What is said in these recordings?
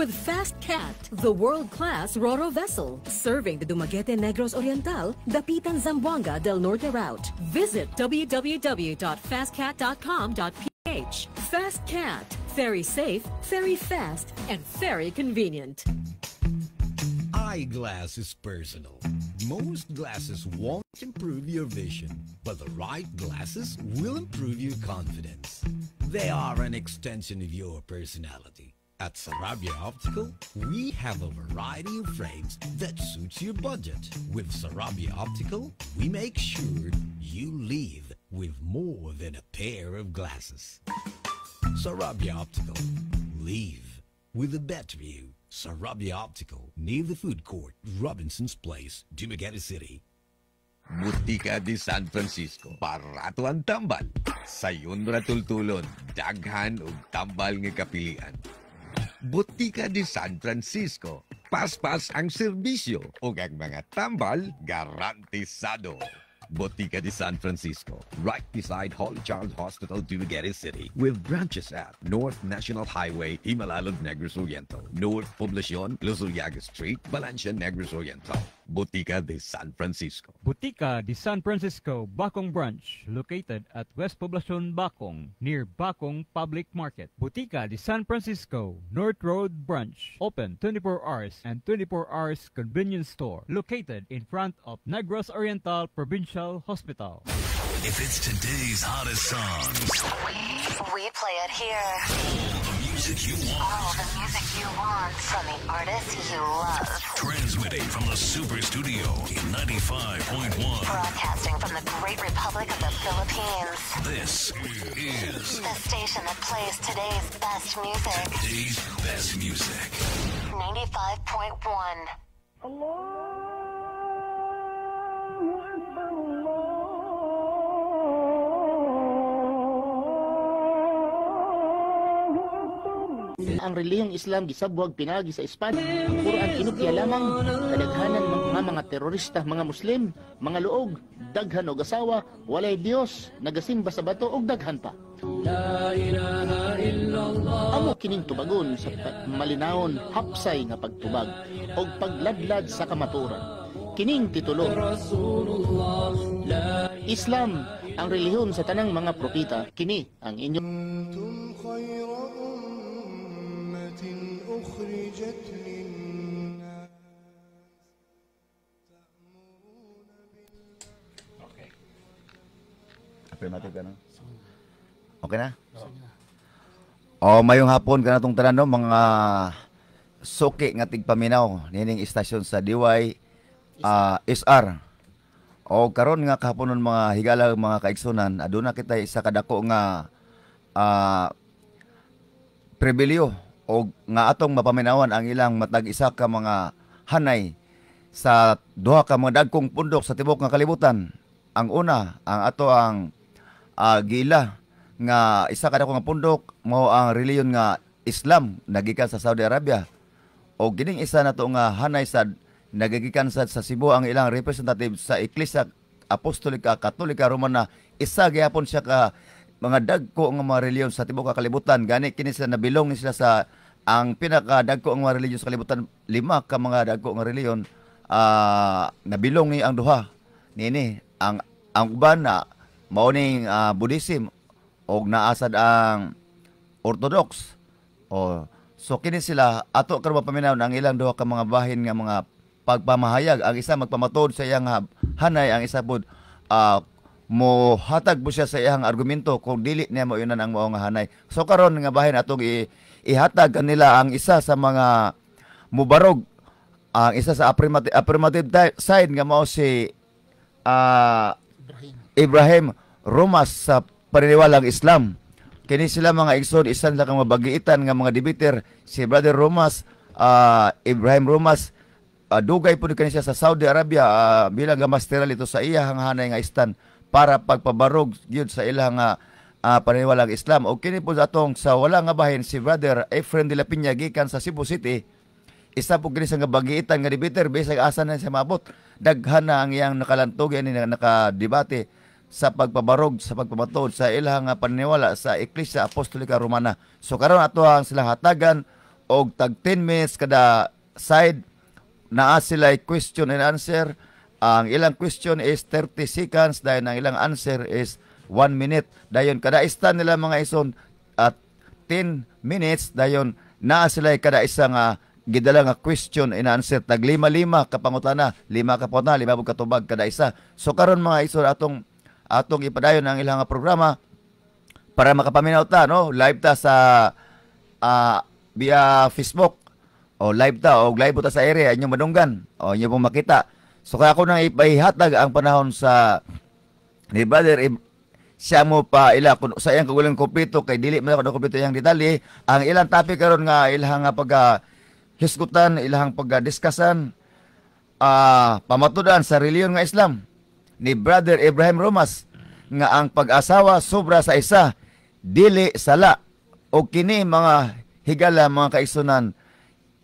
With Fast Cat, the world-class Roro vessel, serving the Dumaguete Negros Oriental, Dapitan Zamboanga del Norte route. Visit www.fastcat.com.ph. Fast Cat, very safe, very fast, and very convenient. Eyeglass is personal. Most glasses won't improve your vision, but the right glasses will improve your confidence. They are an extension of your personality. At Sarabia Optical, we have a variety of frames that suits your budget. With Sarabia Optical, we make sure you leave with more than a pair of glasses. Sarabia Optical. Leave with a better view. Sarabia Optical, near the food court, Robinson's Place, Dumaguete City. Botika de San Francisco. Barato ang tambal. Sayon ra tultulon. Daghan og tambal nga kapilian. Botika de San Francisco. Paspas ang serbisyo ug ang mga tambal garantisado. Botika de San Francisco, right beside Holy Child Hospital, Dumaguete City, with branches at North National Highway, Jimalalud, Negros Oriental, North Poblacion, Luzuriaga Street, Valencia, Negros Oriental. Botika de San Francisco. Botika de San Francisco, Bacong Branch, located at West Poblacion, Bacong, near Bacong Public Market. Botika de San Francisco, North Road Branch, open 24 hours and 24 hours convenience store, located in front of Negros Oriental Provincial Hospital. If it's today's hottest songs, We play it here. All the music you want, All the music you want from the artists you love. Transmitting from the Super Studio in 95.1. Broadcasting from the Great Republic of the Philippines. This is The station that plays today's best music. Today's best music. 95.1. الله أكبر الله أكبر. Ang relihiyong Islam gisabwag pinaagi sa espada. Ang Quran kinopya lamang. Kadaghanan mga mga terorista, mga Muslim, mga luog, daghan og asawa, walay Dios, nagasimba sa bato og daghan pa. Amo kining tubagon sa malinawon hapsay nga pagtubag og pagladlad sa kamatuoran. Kining titulo Islam ang relihiyon sa tanang mga propeta, kini ang inyong كنتم خير أمة أخرجت للناس. Okay. Affirmative ka na? Okay na? O, mayong hapon ka na itong tanan, no, mga suki nga tigpaminaw nining istasyon sa DY SR. O karon nga kahaponon, mga higala, mga kaigsunan, aduna kita isa ka dako nga pribilyo o nga atong mapaminawan ang ilang matag isa ka mga hanay sa duha ka mga dagkong pundok sa tibuok nga kalibutan. Ang una, ang ato ang gila nga isa ka dako nga pundok mao ang relihiyon nga Islam nagikan sa Saudi Arabia. O gining isa nato nga hanay sad nagigikan sa Cebu ang ilang representative sa Iglesia Apostolika Katolika Romana, isa gyapon siya ka mga dagko nga mga relihiyon sa tibuok nga kalibutan. Gani kini sila nabilong ni sila sa ang pinakadagko nga mga relihiyon sa kalibutan, lima ka mga dagko nga relihiyon, nabilong ni ang duha nini. Ang uban na mao ning Buddhism og naasad ang Orthodox. O so kini sila ato karon mapaminaw ang ilang duha ka mga bahin nga mga pagpamahayag. Ang isa magpamatuod sa iyang hanay, ang isa pod mo hatag po siya sa iyang argumento kung dili niya moiunan ang mao nga hanay. So karon nga bahin atong ihatag kanila ang isa sa mga mubarog, ang isa sa affirmative side nga mao si Ibrahim Romas sa paniniwalang Islam. Kini sila, mga igsoon, isan sa kang mabagiitan nga mga debater si Brother Romas, Ibrahim Romas, dugay pud kani siya sa Saudi Arabia bilang nga masteral ito sa iyang hanay nga istan para pagpabarog gyud sa ilang paniniwalang Islam. O kini po atong sa wala nga bahin si Brother Efrem de la Peña gikan sa Cebu City. Isa po kini sa nga bagiitan nga debater, bisag asa na siya maabot. Daghan na ang iyang nakalantog ani nakadebate sa pagpabarog sa pagpamatuod sa ilang nga paniniwala sa Iglesia Apostolika Romana. So karon ato ang sila hatagan Og tag 10 minutes kada side. Naa sila question and answer. Ang ilang question is 30 seconds, dayon ang ilang answer is 1 minute. Dayon kada ista nila, mga igsoon, at 10 minutes, dayon naa sila kada isa nga gidala nga question and answer, tag lima-lima ka pangutana, lima ka pangutana, 5 ka tubag kada isa. So karon, mga igsoon, atong atong ipadayon ang ilang nga programa para makapaminaw ta, no? Live ta sa via Facebook o live ta o live ta sa area, inyong madunggan o inyo pong makita. So kaya ako nang ipahihatag ang panahon sa ni Brother siya mo pa ila kung sa iyang kaugalingon kompleto, kay dili man ako kompleto iyang detalye. Ang ilang topic karon nga ilang nga pagka hisgutan, ilang pagka-discussan, pamatudan sa reliyon nga Islam ni Brother Ibrahim Romas nga ang pag-asawa sobra sa isa dili sala. O kini, mga higala, mga kaigsunan,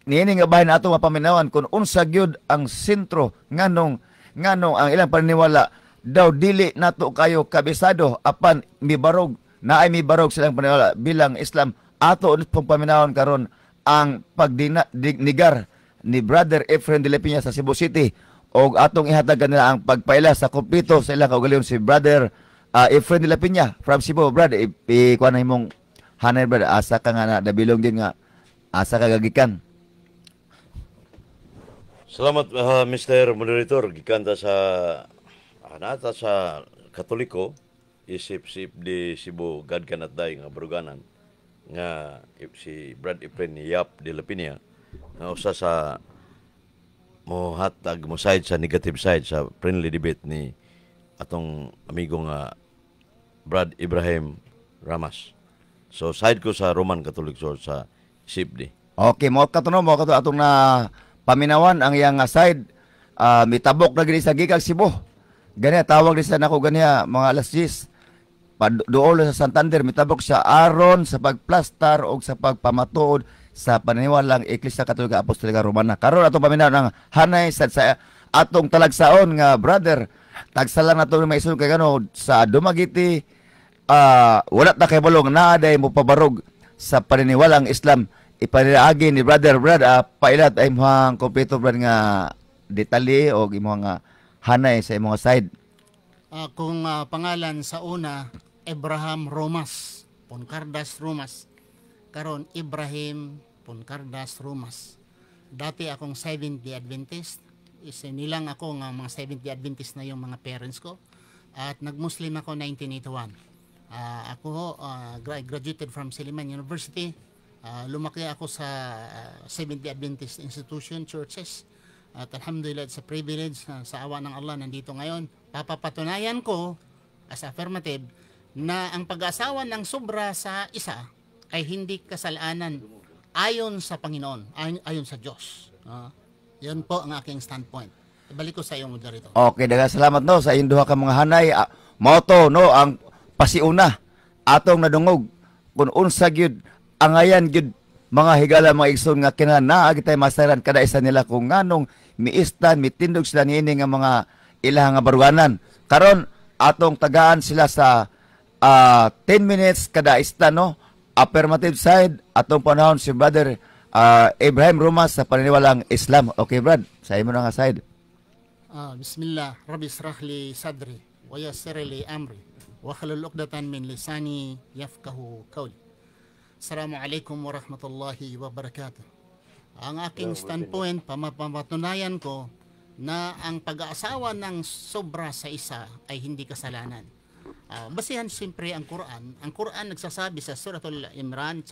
niini nga bahin ato mapaminawan kung unsa gyud ang sentro, nganong nganong ang ilang paniniwala daw dili nato kayo kabisado, apan mibarog na ay mibarog silang paniniwala bilang Islam. Ato pong paminawon karon ang pagdinigar ni Brother Efren de la Peña sa Cebu City og atong ihatag kanila ang pagpaila sa kompleto sa ilang kaugalingon, si Brother Efren de la Peña from Cebu. Brother, ikuha na imong hanay, brother. Asa ka nga na dabilong din nga asa ka gagikan? Salamat, Mr. Moderator. Gikan ta sa nata sa Katoliko isip si di Cebu God Cannot Die nga baruganan nga si Brad Efren Yap de la Peña nga usa sa mo hatag mo side sa negative side sa friendly debate ni atong amigo nga Brad Ibrahim Ramas. So side ko sa Roman Catholic Church sa CFD. Okay, mo kato, no, mo kato atong na paminawan ang iyang nga side. Mitabok na gini sa gikag Cebu. Ganiya tawag ni sa nako ganiya mga alas 10. Paduol sa Santander, mitabok siya aron sa pagplastar o sa pagpamatuod sa paniniwalang Iglesia Katolika Apostolika Romana. Karon atong paminawan ang hanay sa atong talagsaon nga brother. Tagsa lang nato mga igsoon kay kano sa Dumaguete, wala ta kay balong naa day mo pabarog sa paniniwalang Islam. Ipaniagi ni brother. Brad, pailat ay imong kompleto, brad, nga detalye o imong nga hanay sa imong side. Kung pangalan sa una, Abraham Romas, Poncardas Romas. Karon Ibrahim Poncardas Romas. Dati akong Seventh-day Adventist. Isinilang ako nga mga Seventh-day Adventist na yung mga parents ko. At nag-Muslim ako 1981. Ako ho, graduated from Silliman University. Lumaki ako sa Seventh-day Adventist Institution, churches. At alhamdulillah, it's a privilege, sa awa ng Allah nandito ngayon. Papapatunayan ko as affirmative na ang pag-asawa ng sobra sa isa ay hindi kasalanan ayon sa Panginoon, ayon sa Diyos. Yan po ang aking standpoint. Ibalik ko sa iyo, moderator. Okay, daghang salamat, no, sa inyong duha ka mga hanay. Mao to, no, ang pasiuna atong nadungog kung unsa gyud angayan gyud, mga higala, mga igsoon, nga kinahanglan naa gitay masaran kada isa nila kung nganong miistan mitindog sila niini nga mga ilang nga baruganan. Karon atong tagaan sila sa 10 minutes kada ista, no? Affirmative side, atong panahon si Brother Ibrahim Romas sa paniniwalang Islam. Okay, Brad, sa imo na nga side. Bismillah, Rabbi israh li sadri wa yassir li amri wa hlul uqdatan min lisani yafqahu qawli. Assalamualaikum warahmatullahi wabarakatuh. Ang aking standpoint, pamapatunayan ko na ang pag-aasawa ng sobra sa isa ay hindi kasalanan. Basihan siyempre ang Quran. Ang Quran nagsasabi sa Suratul Imran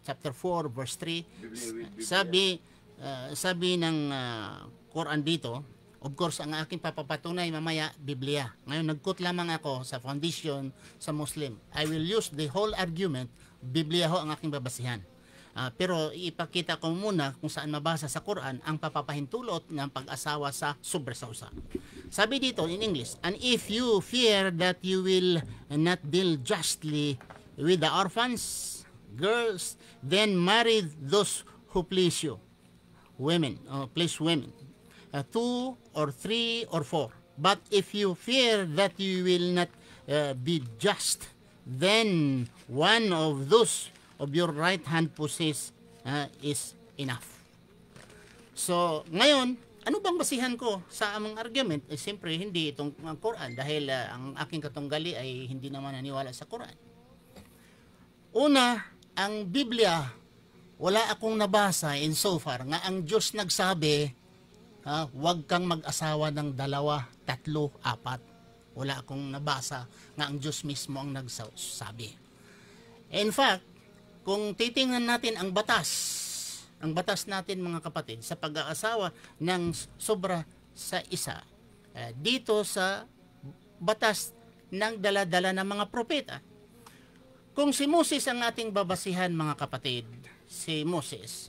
chapter 4 verse 3, sabi sabi ng Quran dito. Of course, ang aking papapatunay mamaya, Biblia. Ngayon, nag-quote lamang ako sa foundation sa Muslim. I will use the whole argument, Biblia ho ang aking babasihan. Pero ipakita ko muna kung saan mabasa sa Quran ang papapahintulot ng pag-asawa sa sobra sa usa. Sabi dito in English, "And if you fear that you will not deal justly with the orphans, girls, then marry those who please you. Women, please women. Two or three or four. But if you fear that you will not be just, then one of those of your right hand possess is enough. So, ngayon, ano bang basihan ko sa aming argument? Eh, siyempre, hindi itong ang Quran dahil ang aking katunggali ay hindi naman naniwala sa Quran. Una, ang Biblia, wala akong nabasa in so far nga ang Diyos nagsabi, ha, huwag kang mag-asawa ng dalawa, tatlo, apat. Wala akong nabasa nga ang Diyos mismo ang nagsabi. In fact, kung titingnan natin ang batas natin, mga kapatid, sa pag-aasawa ng sobra sa isa, dito sa batas ng dala-dala ng mga propeta. Kung si Moses ang ating babasihan, mga kapatid, si Moses,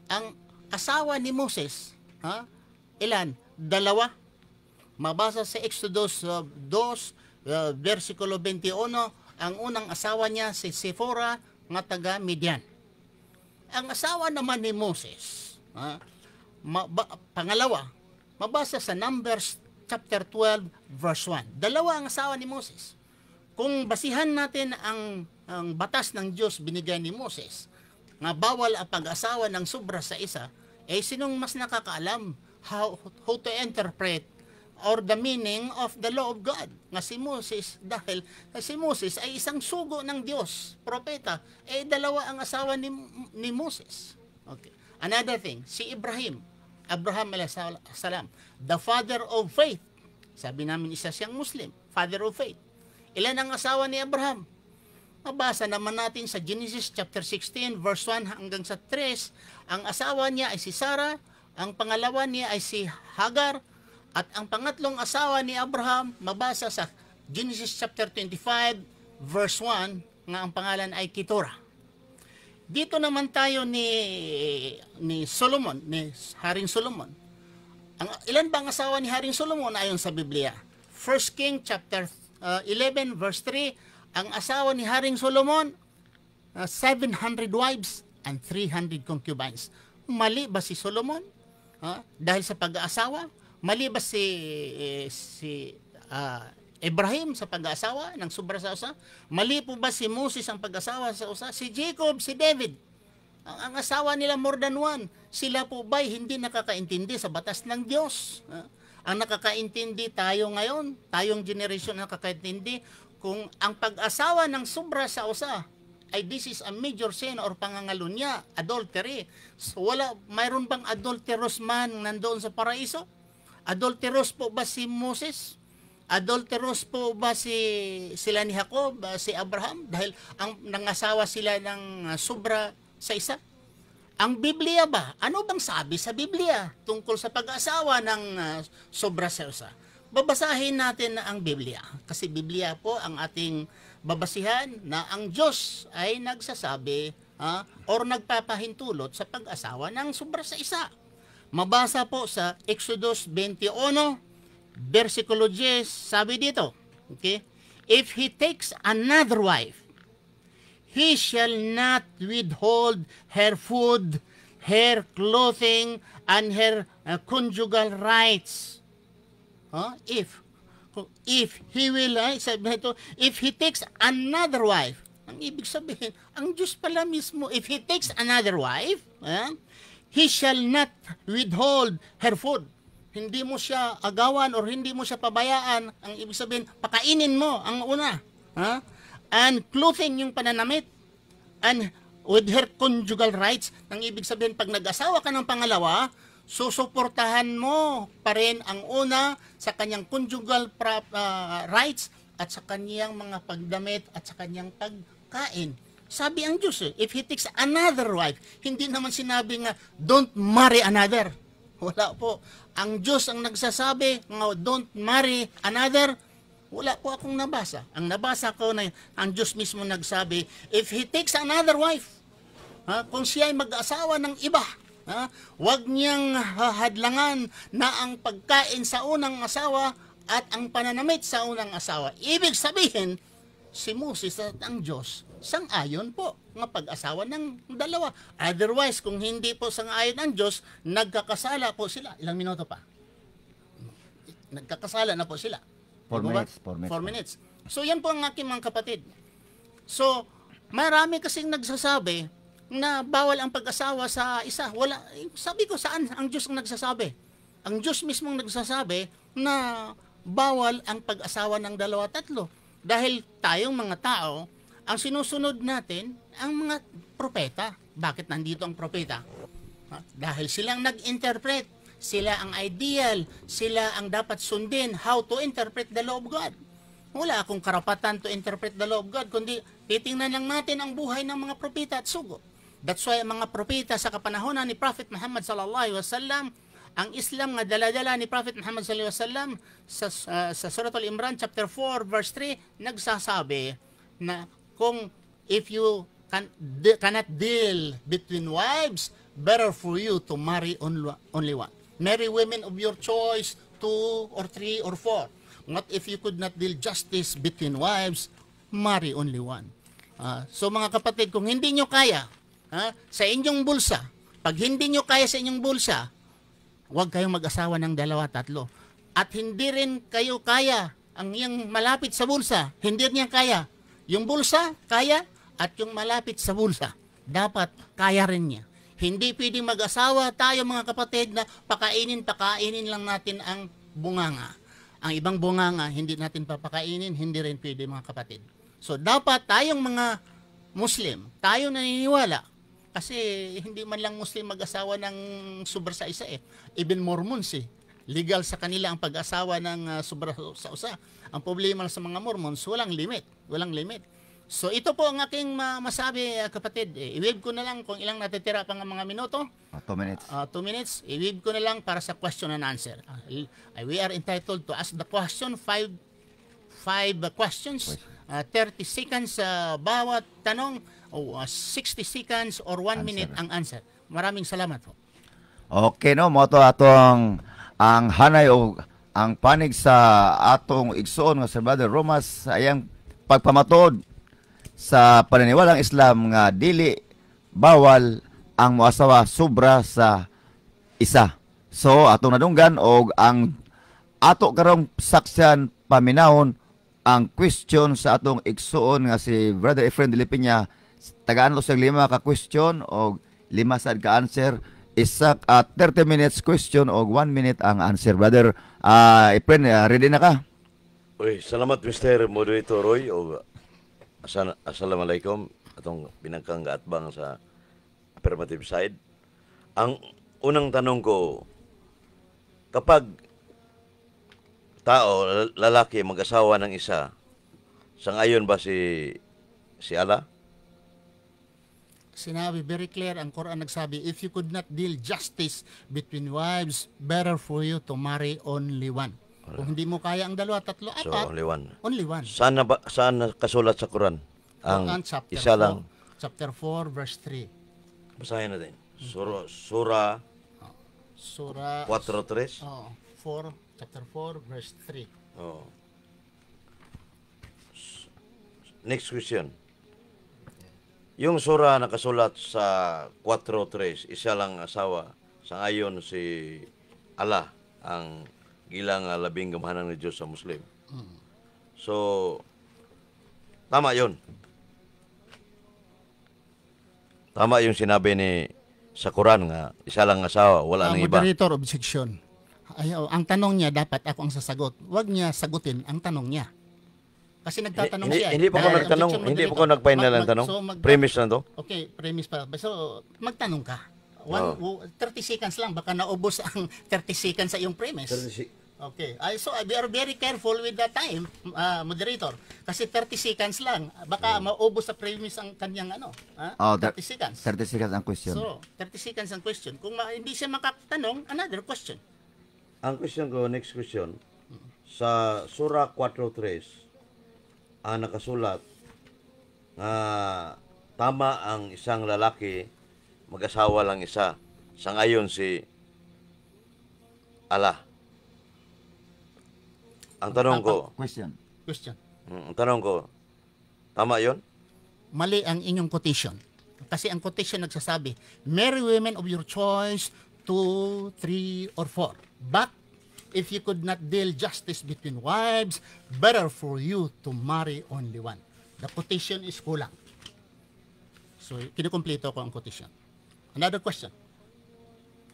ang asawa ni Moses, ha? Ilan? Dalawa. Mabasa sa Exodus 2, versikulo 21, ang unang asawa niya si Sephora nga taga Midian. Ang asawa naman ni Moses, ha, pangalawa, mabasa sa Numbers chapter 12 verse 1. Dalawa ang asawa ni Moses. Kung basihan natin ang batas ng Diyos binigay ni Moses, nga bawal ang pag-asawa ng sobra sa isa, eh sinong mas nakakaalam how to interpret or the meaning of the law of God? Nga si Moses, dahil si Moses ay isang sugo ng Diyos, propeta, eh dalawa ang asawa ni Moses. Okay. Another thing, si Ibrahim, Abraham salam, the father of faith. Sabi namin isa siyang Muslim, father of faith. Ilan ang asawa ni Abraham? Mabasa naman natin sa Genesis chapter 16 verse 1 hanggang sa 3, ang asawa niya ay si Sarah, ang pangalawa niya ay si Hagar, at ang pangatlong asawa ni Abraham, mabasa sa Genesis chapter 25 verse 1, nga ang pangalan ay Keturah. Dito naman tayo ni Solomon, ni Haring Solomon. Ilan ba ang asawa ni Haring Solomon ayon sa Biblia? 1 King chapter 11 verse 3, ang asawa ni Haring Solomon, 700 wives and 300 concubines. Mali ba si Solomon? Ha? Dahil sa pag-aasawa? Mali ba si Ibrahim sa pag-aasawa ng sobra sa usa? Mali po ba si Moses ang pag-asawa sa usa? Si Jacob, si David? Ang asawa nila more than one. Sila po ba'y hindi nakakaintindi sa batas ng Diyos? Ha? Ang nakakaintindi tayo ngayon, tayong generation nakakaintindi kung ang pag-asawa ng sobra sa usa ay this is a major sin or pangangalunya, adultery. So wala, mayroon bang adulterous man nandoon sa paraiso? Adulterous po ba si Moses? Adulterous po ba sila ni Jacob, si Abraham? Dahil ang nangasawa sila ng sobra sa isa? Ang Biblia ba? Ano bang sabi sa Biblia tungkol sa pag-asawa ng sobra sa isa? Babasahin natin na ang Biblia. Kasi Biblia po ang ating babasihan na ang Diyos ay nagsasabi or nagpapahintulot sa pag-asawa ng sobra sa isa. Mabasa po sa Exodus 21, versikulo 10, sabi dito, okay? "If he takes another wife, he shall not withhold her food, her clothing, and her conjugal rights." Huh? If he will, sabi ito, if he takes another wife, ang ibig sabihin, ang Diyos pala mismo, if he takes another wife, he shall not withhold her food. Hindi mo siya agawan or hindi mo siya pabayaan. Ang ibig sabihin, pakainin mo ang una. Ha? And clothing, yung pananamit. And with her conjugal rights. Ang ibig sabihin, pag nag-asawa ka ng pangalawa, susuportahan mo pa rin ang una sa kanyang conjugal rights at sa kanyang mga pagdamit at sa kanyang pagkain. Sabi ang Diyos, eh, if he takes another wife, hindi naman sinabi nga, "Don't marry another." Wala po. Ang Diyos ang nagsasabi nga, "Don't marry another." Wala po akong nabasa. Ang nabasa ko na ang Diyos mismo nagsabi, if he takes another wife, ha, kung siya ay mag-asawa ng iba, ha, wag niyang hahadlangan na ang pagkain sa unang asawa at ang pananamit sa unang asawa. Ibig sabihin, si Moses at ang Diyos sang-ayon po nga pag-asawa ng dalawa. Otherwise, kung hindi po sang-ayon ang Diyos, nagkakasala po sila. Ilang minuto pa? Nagkakasala na po sila. 4 Di ba? minutes, 4 minutes. 4 minutes. So, yan po ang aking mga kapatid. So, marami kasing nagsasabi na bawal ang pag-asawa sa isa. Wala, sabi ko, saan ang Diyos ang nagsasabi? Ang Diyos mismo ang nagsasabi na bawal ang pag-asawa ng dalawa, tatlo. Dahil tayong mga tao, ang sinusunod natin, ang mga propeta. Bakit nandito ang propeta? Dahil silang nag-interpret. Sila ang ideal. Sila ang dapat sundin how to interpret the law of God. Wala akong karapatan to interpret the law of God, kundi titingnan lang natin ang buhay ng mga propeta at sugo. That's why ang mga propeta sa kapanahonan ni Prophet Muhammad sallallahu alaihi wasallam, ang Islam nga dala-dala ni Prophet Muhammad sallallahu alaihi wasallam sa Surah Al-Imran chapter 4 verse 3 nagsasabi na kung if you cannot deal between wives, better for you to marry only one. Marry women of your choice, two or three or four. What if you could not deal justice between wives, marry only one. So mga kapatid, kung hindi nyo kaya sa inyong bulsa, pag hindi nyo kaya sa inyong bulsa, huwag kayong mag-asawa ng dalawa, tatlo. At hindi rin kayo kaya ang iyang malapit sa bulsa, hindi rin niya kaya. Yung bulsa, kaya, at yung malapit sa bulsa, dapat kaya rin niya. Hindi pwedeng mag-asawa tayo, mga kapatid, na pakainin, pakainin lang natin ang bunganga. Ang ibang bunganga, hindi natin papakainin, hindi rin pwede, mga kapatid. So dapat tayong mga Muslim, tayo naniniwala, kasi hindi man lang Muslim mag-asawa ng sobra sa isa eh. Even Mormons eh. Legal sa kanila ang pag-asawa ng sobra sa usa. Ang problema sa mga Mormons, walang limit. Walang limit. So ito po ang aking masabi, kapatid. Eh, i-wave ko na lang kung ilang natitira pang mga minuto. 2 minutes. 2 minutes. I-wave ko na lang para sa question and answer. We are entitled to ask the question, five questions, 30 seconds sa bawat tanong, o 60 seconds or 1 minute ang answer. Maraming salamat po. Okay, no, mao to atong ang hanay o ang panig sa atong igsoon nga si Brother Romas sa iyang pagpamatuod sa paniniwalang Islam nga dili bawal ang moasawa sobra sa isa. So atong nadunggan og ang ato karong saksihan, paminawon ang question sa atong igsoon nga si Brother Efren de Piña. Tagaan lo siyang lima ka question og lima sad ka answer, isa at 30 minutes question og 1 minute ang answer. Brother Efren, ready na ka? Uy, salamat, Mr. Moderator Roy, o assalamualaikum atong pinangkang gaatbang sa affirmative side. Ang unang tanong ko, kapag tao, lalaki, mag-asawa ng isa, sangayon ba si Allah? Sinabi, very clear, ang Quran nagsabi, if you could not deal justice between wives, better for you to marry only one. Kung hindi mo kaya ang dalawa, tatlo, So, apat, only one. Only one. Saan, na ba, saan nakasulat sa Quran? Ang Quran chapter isa 4, lang. Chapter 4, verse 3. Basahin natin. Sura Sura 4.3. Oh, 4, chapter 4, verse 3. Oh. Next question. Yung sura nakasulat sa 4.3, isa lang asawa, sa ngayon si Allah ang gilang labing gamhanan ni Diyos sa Muslim. So, tama yun. Tama yung sinabi ni sa Quran nga isa lang asawa, wala nang iba. Moderator, objection. Ay, oh, ang tanong niya, dapat ako ang sasagot. Huwag niya sagutin ang tanong niya. Kasi nagtatanong Hindi, siya eh. hindi pa ako Ah, nagtanong, objection, hindi pa ako moderator. nag-final ng tanong. So, Premise lang to. Okay, premise pa. So, magtanong ka. 30 seconds lang. Baka naubos ang 30 seconds sa iyong premise. Okay. Ay, so, we are very careful with the time, moderator. Kasi 30 seconds lang. Baka maubos sa premise ang kanyang ano. Ah? Oh, 30 seconds. 30 seconds ang question. So, 30 seconds ang question. Kung hindi siya makatanong, another question. Ang question ko, next question, sa Sura 4.3, ang nakasulat nga tama ang isang lalaki mag-asawa lang isa. Sa ngayon si Allah. Ang tanong ko, Question. Question. Ang tanong ko, tama 'yon? Mali ang inyong quotation. Kasi ang quotation nagsasabi, marry women of your choice, two, three, or four. But if you could not deal justice between wives, better for you to marry only one. The quotation is kulang. So, kinukumpleto ko ang quotation. Another question.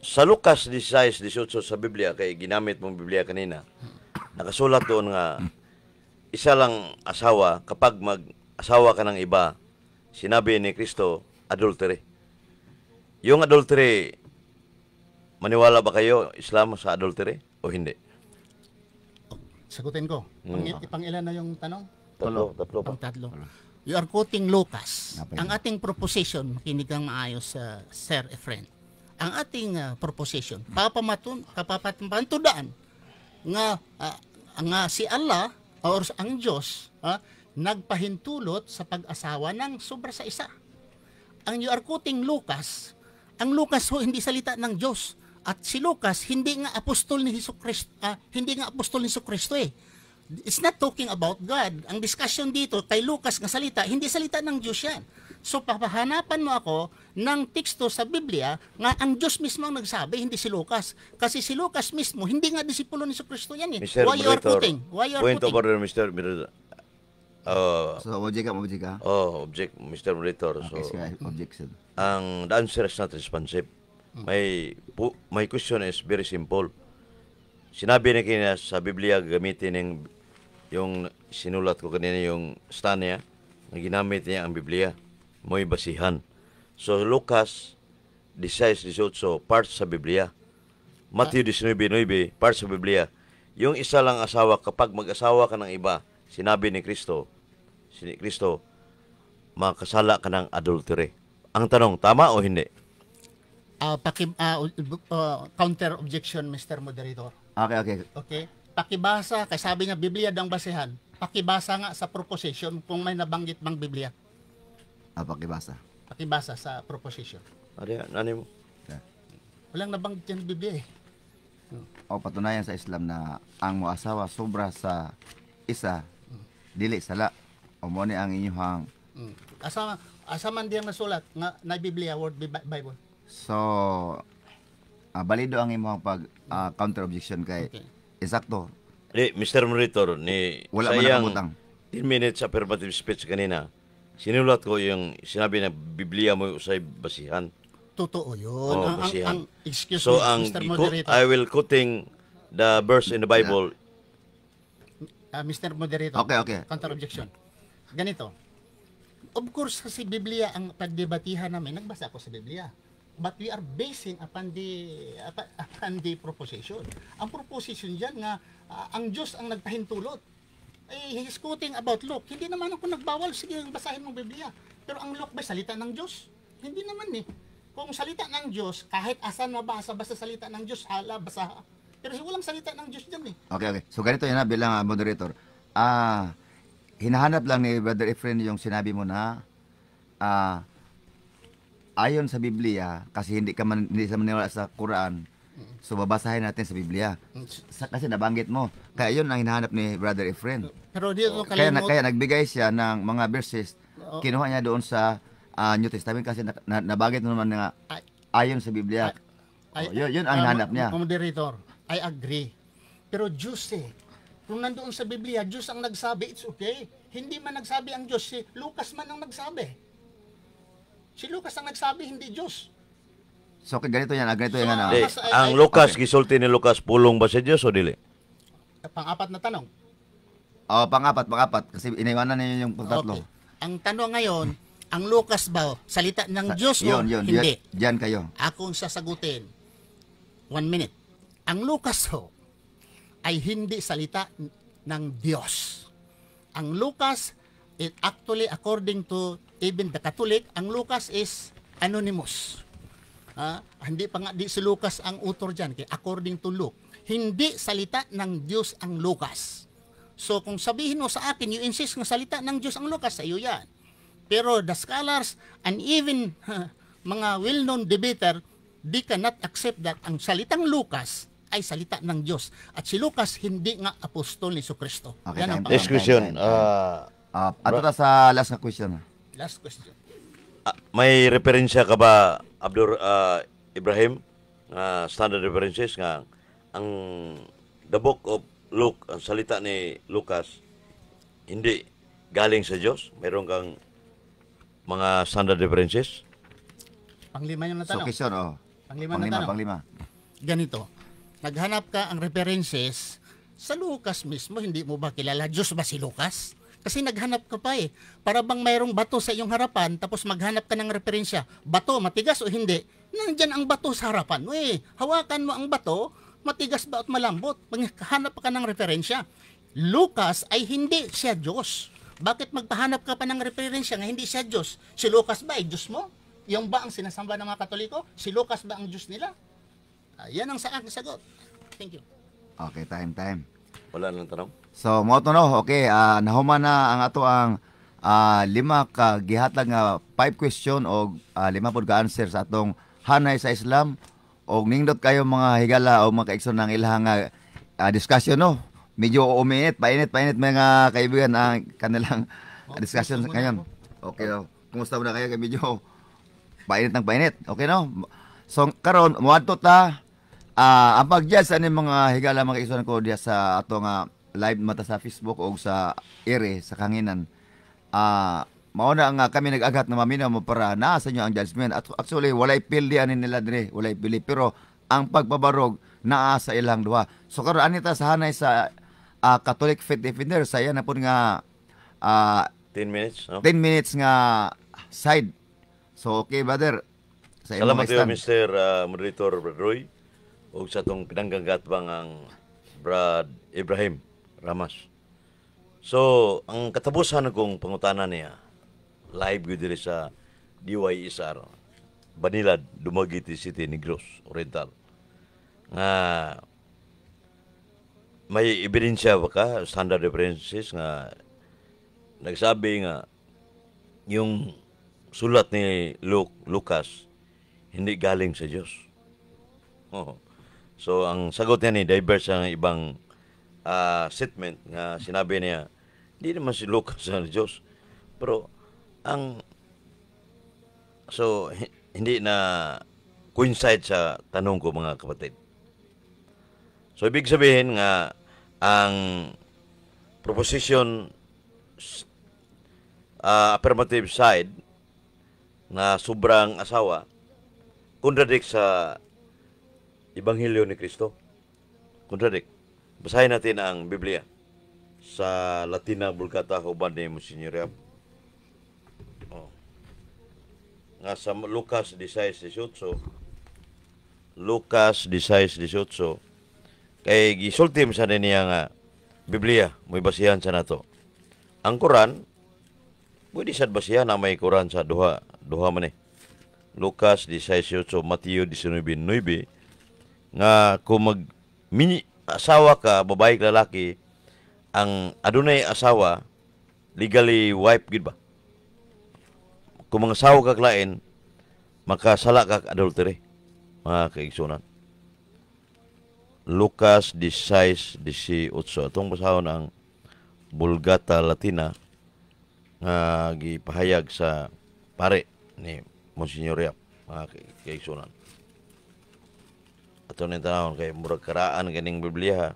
Sa Lucas 16:18 sa Biblia, kay ginamit mong Biblia kanina, nakasulat doon nga isa lang asawa, kapag mag-asawa ka ng iba, sinabi ni Kristo, adultery. Yung adultery, maniwala ba kayo, Islam, sa adultery o hindi? Sagutin ko. Pang ilan na yung tanong? Tatlo, tatlo pa. Pang tatlo. You are quoting Lucas. Napay. Ang ating proposition, makinig kang maayos, Sir Efren. Ang ating proposition, kapapatundaan nga si Allah or ang Diyos nagpahintulot sa pag-asawa ng sobra sa isa. Ang you are quoting Lucas, ang Lucas ho hindi salita ng Diyos. At si Lucas hindi nga apostol ni Hesus Kristo, hindi nga apostol ni Hesus Kristo eh. It's not talking about God. Ang discussion dito kay Lucas nga salita, hindi salita ng Diyos yan. So papahanapan mo ako ng teksto sa Biblia nga ang Diyos mismo ang nagsabi, hindi si Lucas. Kasi si Lucas mismo, hindi nga disipulo ni Kristo yan eh. Mr. Why you are Moderator, quoting? Why you are point of quoting? Order, Mr. Moderator. So, object ka, object ka. Oh, object, Mr. Moderator. So, Okay, sige, objection. Ang the answer is not responsive. My question is very simple. Sinabi ni kanina sa Biblia gamitin ng yung sinulat ko kanina, yung stand niya, na ginamit niya ang Biblia, mo'y basihan. So Lucas 16:18, part sa Biblia. Matthew 19:9, part sa Biblia. Yung isa lang asawa, kapag mag-asawa ka ng iba, sinabi ni Kristo, si Kristo, makasala ka ng adultery. Ang tanong, tama o hindi? Counter objection, Mr. Moderator. Okay. Okay? Pakibasa, kay sabi niya Biblia daw ang basehan. Pakibasa nga sa proposition kung may nabanggit bang Biblia. Ah, pakibasa. Pakibasa sa proposition. Ano yan? Ano mo? Walang nabanggit yan sa Biblia eh. O patunayan sa Islam na ang moasawa sobra sa isa dili sala. O mo ni ang inyong Asa man diyang nasulat nga na Biblia, word Bible. So balido ang imong pag counter objection kay eksakto. Di, Mr. Moderator, ni Wala sa man iyang nakabutang. 10 minutes affirmative speech kanina, sinulat ko yung sinabi na Biblia mo usay basihan. Totoo yun. Oh, basihan. Excuse So me, ang Mr. Moderator. I will quoting the verse in the Bible. Mr. Moderator. Okay. Counter objection. Ganito. Of course, kasi Biblia ang pagdebatihan namin, nagbasa ako sa Biblia. But we are basing upon the proposition. Ang proposition diyan nga ang Diyos ang nagpahintulot. Eh, he's quoting about Luke. Hindi naman ako nagbawal. Sige, basahin mo Biblia. Pero ang Luke ba salita ng Diyos? Hindi naman eh. Kung salita ng Diyos, kahit asan mabasa, basta salita ng Diyos, hala, basa. Pero walang salita ng Diyos dyan eh. Okay. So ganito yan ha, bilang moderator. Hinahanap lang ni Brother Efren yung sinabi mo na ayon sa Biblia, kasi hindi ka man, hindi sa maniwala sa Quran, so babasahin natin sa Biblia. Kasi nabanggit mo. Kaya yun ang hinahanap ni Brother Efren. Pero dito Kaya kalimot, kaya nagbigay siya ng mga verses, kinuha niya doon sa New Testament kasi nabanggit mo naman nga ayon sa Biblia. Ay, Oh, yun ang hinahanap niya. Moderator, I agree. Pero Diyos eh. Kung nandoon sa Biblia, Diyos ang nagsabi, it's okay. Hindi man nagsabi ang Diyos, si Lucas man ang nagsabi. Si Lucas ang nagsabi, hindi Diyos. So okay, ganito yan, ganito yan. So, Ano. Di, ang Lucas, gisulti ni Lucas, pulong ba sa Diyos o dili? Pang-apat na tanong. Oh, pang-apat, pang-apat. Kasi iniwanan ninyo yung pagtatlo. Okay. Ang tanong ngayon, ang Lucas ba, salita ng Diyos o Yun, hindi? Diyan kayo. Akong sasagutin. One minute. Ang Lucas ho ay hindi salita ng Diyos. Ang Lucas, it actually according to even the Catholic, ang Lucas is anonymous. Hindi pa nga di si Lucas ang author diyan, kaya according to Luke, hindi salita ng Diyos ang Lucas. So kung sabihin mo sa akin, you insist ng salita ng Diyos ang Lucas, sa iyo yan. Pero the scholars and even mga well-known debater, they cannot accept that ang salitang Lucas ay salita ng Diyos. At si Lucas hindi nga apostol ni Kristo. Okay, Yan ang time, Next question. time, time. Ato ta sa last na question. Last question. May referensya ka ba, Abdur Ibrahim, nga standard references nga ang the book of Luke, ang salita ni Lucas, hindi galing sa Diyos? Meron kang Mga standard references? Panglima yung So natanong. question, oh. Panglima na Panglima, tanong. panglima. Ganito. Naghanap ka ang references sa Lucas mismo, hindi mo ba kilala? Diyos ba si Lucas? Kasi naghanap ka pa eh. Para bang mayroong bato sa iyong harapan, tapos maghanap ka ng referensya. Bato, matigas o hindi? Nandyan ang bato sa harapan mo eh. Hawakan mo ang bato, matigas ba at malambot? Maghanap ka ng referensya. Lucas ay hindi siya Diyos. Bakit magpahanap ka pa ng referensya nga hindi siya Diyos? Si Lucas ba ay Diyos mo? Yung ba ang sinasamba ng mga Katoliko? Si Lucas ba ang Diyos nila? Yan ang sa aking sagot. Thank you. Okay, time, time. Wala nang tanong. So, mo to no, okay, nahuman na ang ato ang lima ka gihatag nga five question o lima pod ka answer sa atong hanay sa Islam og nindot kayo, mga higala o mga kaigsoon, ng ilahang discussion, no. Medyo umiinit, painit, painit, mga kaibigan, ang kanilang discussion gusto mo na ngayon. Okay, oh. Kumusta mo na kayo kay medyo painit ng painit. Okay, no? So karon moadto ta ang pag-judge ani, mga higala, mga kaigsoon ko diya sa ato nga live mata sa Facebook o sa ere sa kanginan. Mao na nga kami nag-aghat na maminaw mo para naa sa inyo ang judgment. At actually walay pildi ani nila dire, walay pili, pero ang pagpabarog naa sa ilang duha. So karon ani ta sa hanay sa Catholic Faith Defender sa iya na pud nga 10 minutes, no? 10 minutes nga side. So okay, brother. Sa imong Salamat kayo, stand. Mr. Moderator Brad Roy, ug sa atong pinanggang gatbang ang Brad Ibrahim Ramas. So, ang katapusan kong pangutana niya, live gyud diri sa DYSR, Banilad, Dumaguete City, Negros Oriental. Nga may ebidensya ba ka, standard references nga nagsabi nga yung sulat ni Lucas hindi galing sa Diyos? Oo. So ang sagot niya ni diverse ang ibang statement nga sinabi niya hindi naman si Lucas ang Diyos. Pero ang so hindi na coincide sa tanong ko, mga kapatid. So ibig sabihin nga ang proposition affirmative side na sobrang asawa contradict sa Ebanghelyo ni Kristo. Contradict. Basahin natin ang Biblia sa Latina Vulgata uban ni Monsignor Yap. Oh. Nga sa Lucas 16:18, Lucas 16:18, kay gisulti sa niya nga Biblia mo'y basihan sa nato. Ang Quran pwede sad basihan na may Quran sa duha duha man eh. Lucas 16:18, Mateo 19:9 nga kung mag mini, asawa ka, babae ka, lalaki, ang adunay asawa, legally wife gid ba? Kung mga asawa ka klain, makasala ka adultery, mga kaigsunan. Lucas 16:18. Atong basahon ang Vulgata Latina nga gipahayag sa pare ni Monsignor Yap, mga kaigsunan. Ato ni tanawon kay murag karaan kaning Biblia ha.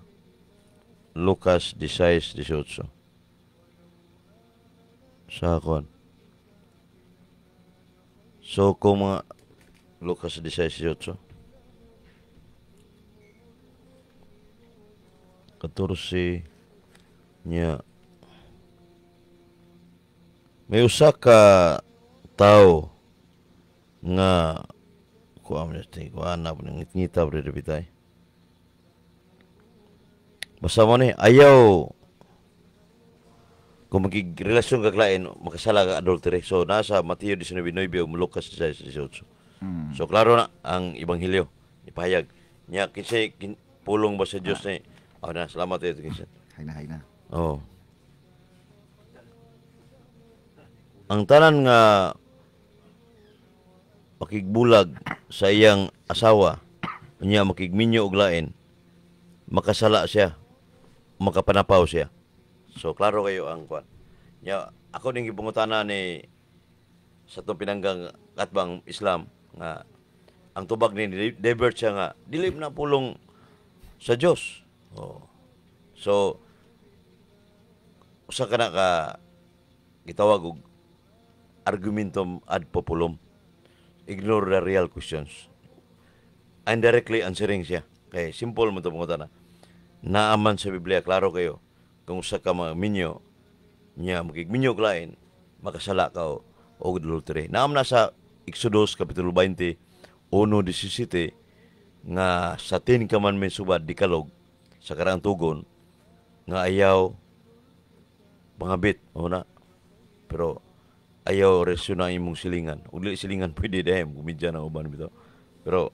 Lucas 16:18. Sa kon. So kung mga Lucas 16:18, 14 niya, may usa ka tao nga kuha mo ni kuha na ngit-ngita bre bitay. Basta mo ni ayaw kung magigrelasyon ka klain, makasala ka adultery. So nasa Mateo 19:9 o Lucas 16:18. So klaro na ang ebanghelyo ipahayag niya kinsay pulong ba sa Dios ni. Oh na, salamat ito kinsa. Hay na, hay na. Oh. Ang tanan nga makigbulag sa iyang asawa, unya makigminyo og lain, makasala siya, makapanapaw siya. So klaro kayo ang kwan. Nya ako ning gipangutana ni sa atong pinanggang katbang Islam nga ang tubag ni divert siya nga dili na pulong sa Dios. Oh. So usa ka na ka gitawag og Argumentum ad populum. Ignore the real questions. Indirectly answering siya. Kay simple mo ito pangutana. Naaman sa Biblia, klaro kayo, kung usa ka mga minyo, niya makigminyo lain, makasala ka o adultery. Naam na sa Exodus Kapitulo 20, 1:17, nga sa Ten Commandments subad Decalogue, sa karang tugon, nga ayaw pangabit, una. Pero ayaw relasyon ang imong silingan. Ug dili silingan pwede dahil kumidya ng uban bitaw. Pero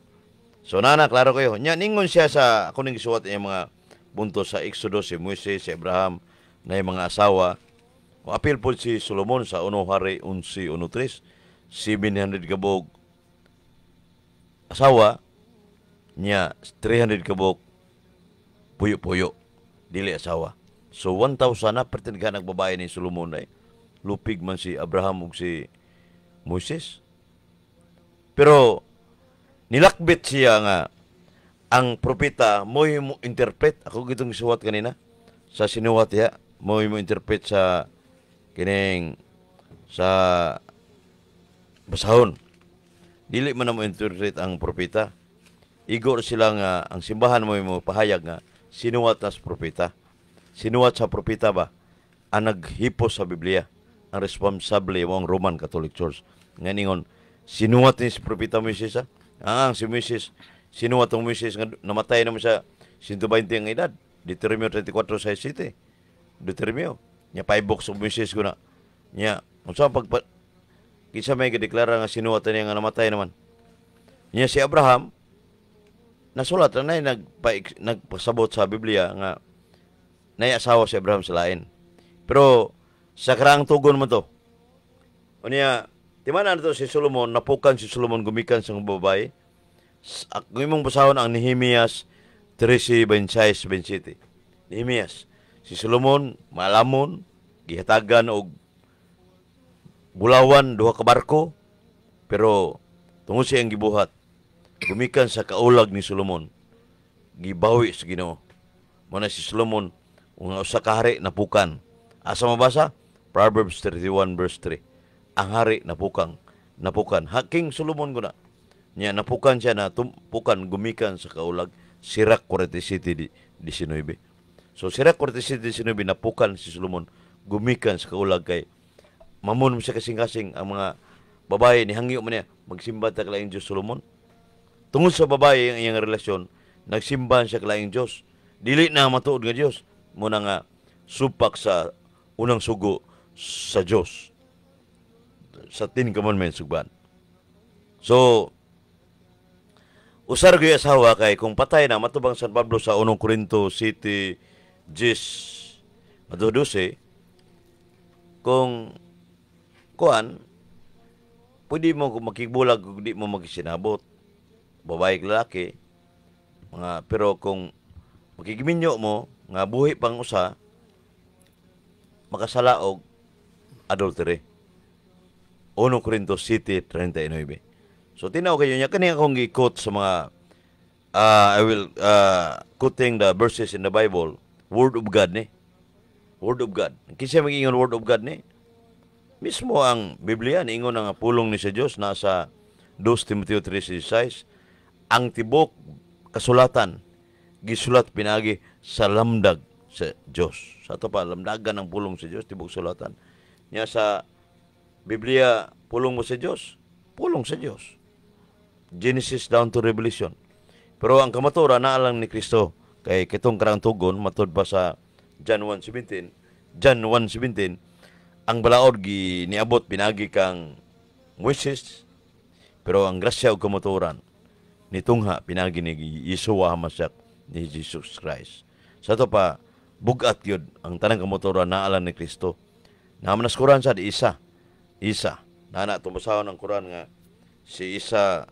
so nana klaro kayo. Nya ningon siya sa ako ning gisuwat iyang mga punto sa Exodus, si Moises, si Abraham na yung mga asawa. Kung apil po si Solomon sa 1 Hari 11:13, 700 kabog asawa niya, 300 kabog puyo-puyo dili asawa. So 1,000 na pertin ka nagbabae ni Solomon ay lupig man si Abraham ug si Moises. Pero nilakbit siya nga ang propeta mo'y mo interpret. Ako gitong gisuwat kanina sa sinuwat niya, mo'y mo interpret sa kining sa basahon. Dili man na mo interpret ang propeta. Igor sila nga ang simbahan mo'y mo pahayag nga sinuwat na sa propeta. Sinuwat sa propeta ba ang naghipos sa Biblia? Ang responsable mo ang Roman Catholic Church. Nga ningon, sinuwat ni si propeta Moises, ha? Ang si Moises, sinuwat ang Moises nga namatay naman sa 120 ang edad. Deuteronomio 34:6-7. Deuteronomio. Nya 5 books of Moises ko na. Nya, unsa pagpa kinsa may gideklara nga sinuwat niya nga namatay naman. Nya si Abraham nasulat na nagpasabot sa Biblia nga nay asawa si Abraham sa lain. Pero sa karaang tugon mo to. Unya, timan na to si Solomon, napukan si Solomon gumikan sa babae. Kung imong basahon ang Nehemias 13:26-27. Nehemias, si Solomon malamon, gihatagan og bulawan duha ka barko, pero tungod sa iyang gibuhat, gumikan sa kaulag ni Solomon, gibawi sa Ginoo. Muna si Solomon, nga usa ka hari napukan. Asa mabasa? Proverbs 31 verse 3. Ang hari napukan. Napukan. King Solomon ko na. Nya napukan siya na tumpukan gumikan sa kaulag. Sirach 47:19. So Sirach 47:19 napukan si Solomon gumikan sa kaulag kay mamon mo siya kasing-kasing ang mga babae ni hangyo man niya magsimba ta kalaing Dios Solomon. Tungod sa babae ang iyang relasyon, nagsimba siya kalaing Dios. Dili na matuod nga Dios. Muna nga supak sa unang sugo sa Dios sa Ten Commandments sugban. So usar gyud asawa kay kung patay na matubang San Pablo sa 1 Corinto City 10:12, kung kuan pwede mo makigbulag kung di mo magisinabot babae lalaki mga, pero kung makigiminyo mo nga buhi pang usa makasala og adultery. 1 Corinto 7:39. So tinaw kayo niya kani akong gi-quote sa mga I will quoting the verses in the Bible, Word of God ni. Word of God. Kinsa mag-ingon Word of God ni? Mismo ang Biblia niingon ang pulong ni sa Dios nasa 2 Timoteo 3:16, ang tibok kasulatan gisulat pinagi sa lamdag sa Dios. Sa ato pa lamdagan ang pulong sa Dios tibok sulatan. Nya sa Biblia pulong mo sa Dios, pulong sa Dios. Genesis down to Revelation. Pero ang kamatura naalang ni Kristo kay kitong karang tugon matud pa sa John 1:17, John 1:17 ang balaod gi niabot pinagi kang Moises, pero ang grasya ug kamatuoran nitungha pinagi ni Yeshua HaMashiach ni Jesus Christ. Sa ato pa bugat gyud ang tanang kamatuoran naalang ni Kristo. Naman sa Quran sad Isa. Isa. Nana tumasahon ang Quran nga si Isa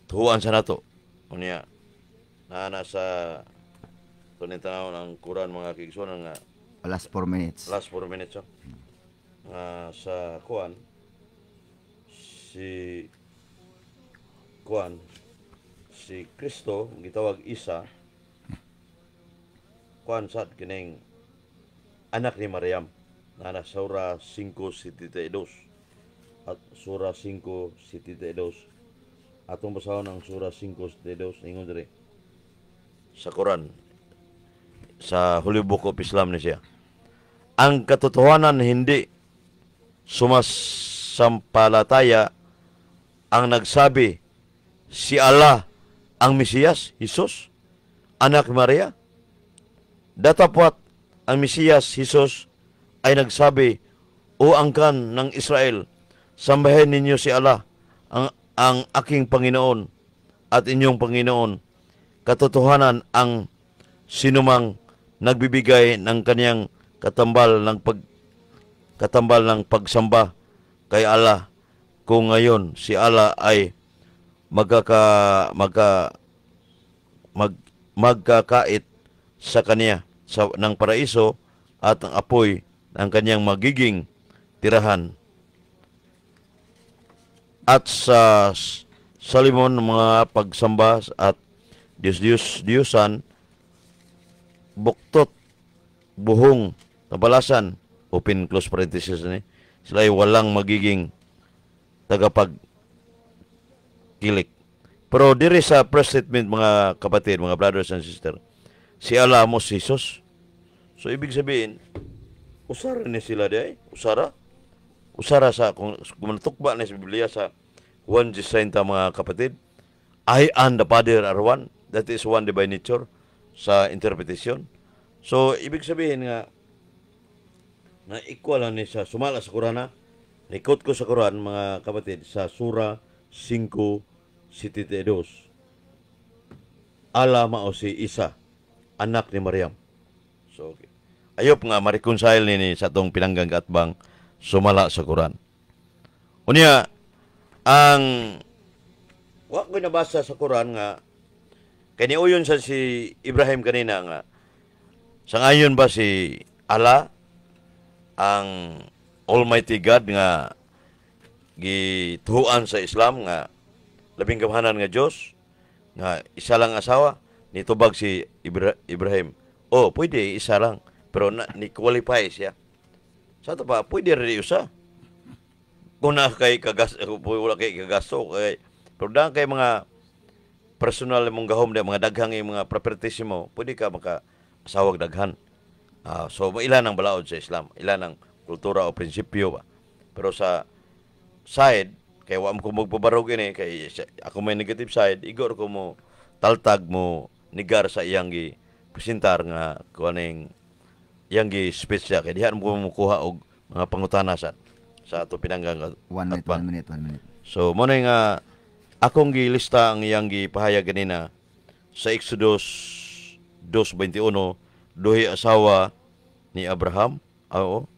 tuhuan sa nato. Unya nana sa tunin tanawon ang Quran mga kigsunan nga last 4 minutes. Last 4 minutes. Oh. Sa kuan si kuan si Kristo gitawag Isa kuan sad kining anak ni Maryam nana sa Sura 5:72. At Sura 5:72. Atong basahon ang Sura 5:72, ingon diri sa Quran, sa Holy Book of Islam ni siya. Ang katotohanan, hindi sumasampalataya ang nagsabi si Allah ang Mesiyas, Jesus, anak ni Maria. Datapwat ang Mesiyas, Jesus, ay nagsabi, "O angkan ng Israel, sambahin ninyo si Allah, ang aking Panginoon at inyong Panginoon. Katotohanan, ang sinumang nagbibigay ng kanyang katambal ng pagsamba kay Allah, kung ngayon si Allah ay magkaka magka mag magkakait sa kanya ng paraiso at ang apoy ang kanyang magiging tirahan." At sa salimon ng mga pagsamba at Diyos Diyos Diyusan, buktot, buhong, kabalasan, open close parenthesis ni, sila ay walang magiging tagapag kilik. Pero diri sa press statement, mga kapatid, mga brothers and sister, si Allah mo si Jesus. So ibig sabihin, usara ni sila di ay, usara. Usara sa kung natukba ni sa Biblia sa 1 30, mga kapatid, "I and the Father are one." That is one divine nature sa interpretation. So ibig sabihin nga na equal lang ni sa sumala sa Quran. Nikot ko sa Quran, mga kapatid, sa Sura 5:72. Allah mao si Isa, anak ni Maryam. So, okay. Ayop nga ma-reconcile ni sa atong pinanggang katbang sumala sa Quran. Unya, ang wa ko nabasa sa Quran nga kay niuyon sa si Ibrahim kanina nga sa ngayon ba si Allah ang Almighty God nga gituhuan sa Islam nga labing gamhanan nga Dios nga isa lang asawa? Nitubag si Ibrahim, "Oh, pwede isa lang," pero na, ni qualify siya sa ato pa, pwede rin usa kung na kay kagas, wala kay kagasto kay, pero dahil kay mga personal mong gahom di mga daghang yung mga properties mo, pwede ka maka asawag daghan. So ilan ang balaod sa Islam, ilan ang kultura o prinsipyo ba. Pero sa side kay wa mo ko magpabarog ini kay ako may negative side, igor ko mo taltag mo nigar sa iyang gi presentar nga kuaning iyang gi speech siya kay diha mo mukuha og mga pangutana sa ato pinanggang One minute, atbang. One minute, one minute. So mo na nga akong gilista ang iyang gipahayag ganina sa Exodus 2:21, duhi asawa ni Abraham. Oo.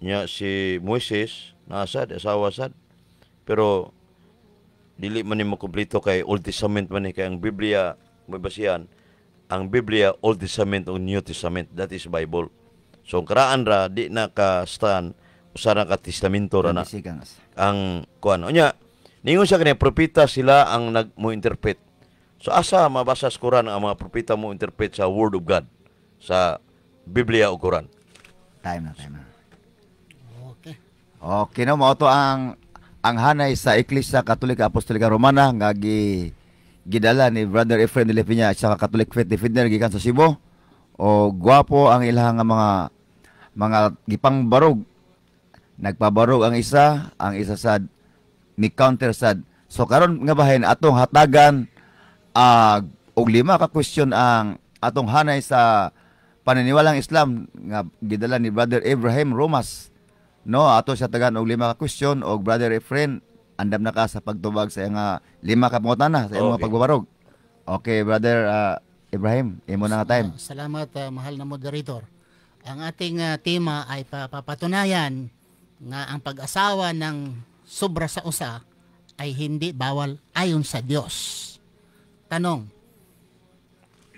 Nya si Moises naasad asawa sad. Pero dili man ni makumpleto kay Old Testament man ni, kay ang Biblia may basihan ang Biblia, Old Testament o New Testament, that is Bible. So ang karaan ra di na ka stand usa ra ka testamento ra na 20 seconds. Ang kuan. Unya, ningon siya kani propeta sila ang nag mo interpret. So asa mabasa sa Quran ang mga propeta mo interpret sa Word of God sa Biblia o Quran? Time na, time na. Okay. Okay no, mao to ang hanay sa Iglesia Katolika Apostolika Romana nga gidala ni Brother Efren de la Peña sa Catholic Faith Defender gikan sa Cebu. O gwapo ang ilang nga mga gipangbarog. Nagpabarog ang isa sad ni counter sad. So karon nga bahin atong hatagan og lima ka question ang atong hanay sa paniniwalang Islam nga gidala ni Brother Ibrahim Romas. No, ato siya tagan og lima ka question, og Brother Efren, andam na ka sa pagtubag sa iyang lima ka pangutana sa imong pagbabarog. Okay, Brother Ibrahim, imo na nga time. Salamat, mahal na moderator. Ang ating tema ay papatunayan nga ang pag-asawa ng sobra sa usa ay hindi bawal ayon sa Diyos. Tanong,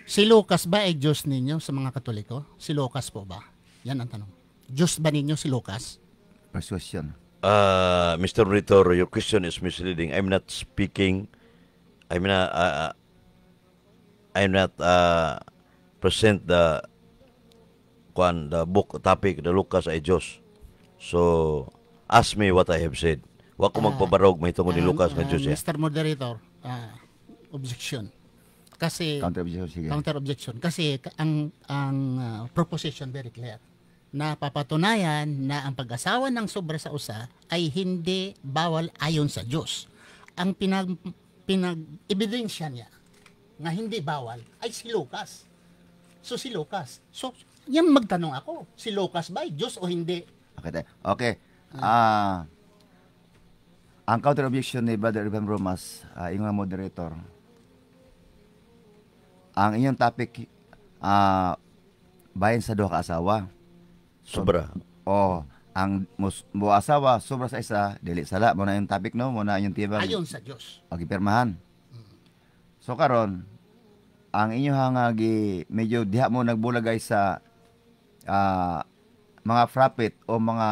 si Lucas ba ay Diyos ninyo sa mga Katoliko? Si Lucas po ba? Yan ang tanong. Diyos ba ninyo si Lucas? First question. Mr. Moderator, your question is misleading. I'm not speaking. I'm not present the kuan, the book topic, the Lucas ay Diyos. So Ask me what I have said. Wa ko magpabarog mahitungod ni Lucas nga Diyos siya. Mr. Moderator, objection. Kasi Counter objection, sige. Counter objection kasi ang proposition very clear na papatunayan na ang pag-asawa ng sobra sa usa ay hindi bawal ayon sa Diyos. Ang pinag pinag ebidensya niya nga hindi bawal ay si Lucas. So si Lucas. So yan, magtanong ako, si Lucas ba ay Diyos o hindi? Okay, tayo. Okay. Ang counter objection ni Brother Ivan Romas, ingon nga moderator, ang inyong topic, bahin sa duha ka asawa. Sobra. Oh, ang mo asawa sobra sa isa, dili sala mo na yung topic, no, mo na yung tibang. Ayon sa Diyos. O gipirmahan. So karon, ang inyo nga gi medyo diha mo nagbulagay sa mga prophet o mga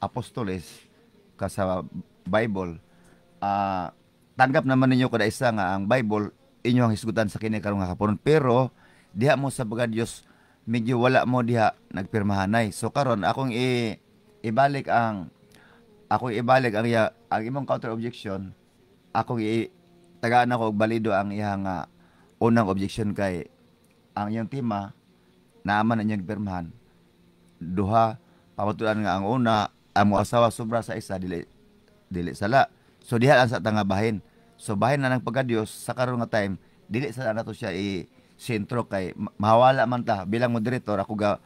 apostoles ka sa Bible, tanggap naman ninyo kada isa nga ang Bible inyo ang hisgutan sa kini karon nga kapunon, pero diha mo sa baga Dios medyo wala mo diha nagpirmahanay. So karon akong i ibalik ang ako ibalik ang iya, ang imong counter objection, akong i tagaan ako og balido ang iyang unang objection kay ang iyong tema naaman ang inyong pirmahan duha, pamatulan nga ang una, ang mo asawa sobra sa isa dili dili sala. So diha lang sa tanga bahin. So bahin na ng pagka-Dios sa karon nga time, dili sa nato siya i sentro kay mawala man ta. Bilang moderator, ako ga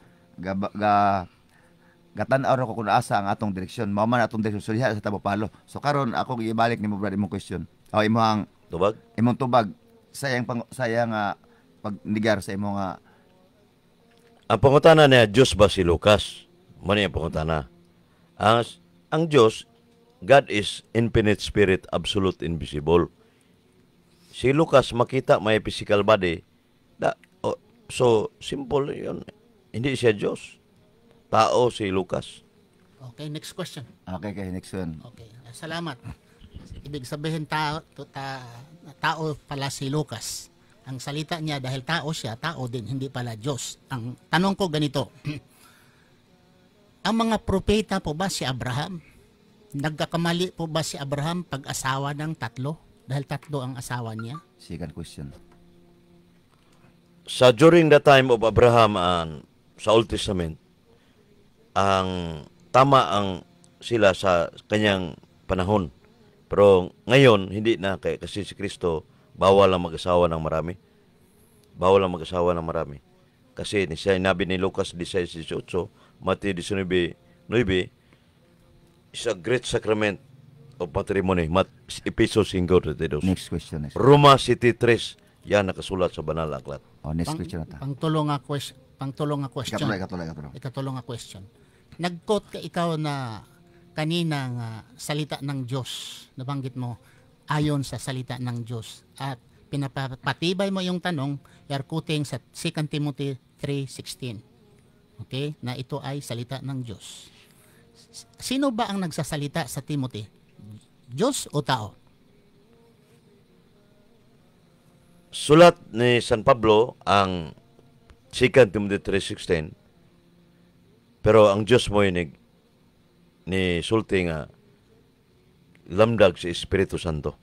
gatan-aw ra ko kung asa ang atong direksyon. Mao man atong direksyon, so diha sa tabo palo. So karon ako gibalik nimo, brad, imong question o imong tubag. Imong tubag sayang pang sayang nga pagnigar sa imong nga. Ang pangutana niya, Diyos ba si Lucas? Mao ni ang pangutana. Ang Diyos, God is infinite spirit, absolute, invisible. Si Lucas makita may physical body. Da, oh, so, simple yun. Hindi siya Diyos. Tao si Lucas. Okay, next question. Okay, next one. Okay, salamat. Ibig sabihin tao pala si Lucas. Ang salita niya, dahil tao siya, tao din, hindi pala Diyos. Ang tanong ko ganito. Ang mga propeta po ba si Abraham? Nagkakamali po ba si Abraham pag-asawa ng tatlo? Dahil tatlo ang asawa niya? Second question. Sa during the time of Abraham and sa Old Testament, ang tama ang sila sa kanyang panahon. Pero ngayon, hindi na kay kasi si Kristo, bawal ang mag-asawa ng marami. Bawal ang mag-asawa ng marami. Kasi ni siya sinabi ni Lucas 16:18, Mateo 19:9, is a great sacrament of matrimony. Epeso 5:32. Next question. Next. Roma 7:3, yan nakasulat sa banal na aklat. Oh, next question na ta. Pangtulo nga question, pangtulo nga question. Ikatulo, ikatulo, ikatulo. Ikatulo nga question. Nag-quote ka ikaw na kanina nga salita ng Diyos. Nabanggit mo ayon sa salita ng Diyos. At pinapatibay mo yung tanong, you're quoting sa 2 Timothy 3:16. Okay? Na ito ay salita ng Diyos. Sino ba ang nagsasalita sa Timothy? Diyos o tao? Sulat ni San Pablo ang 2 Timothy 3:16, pero ang Diyos mo ni, ni sulti nga lamdag si Espiritu Santo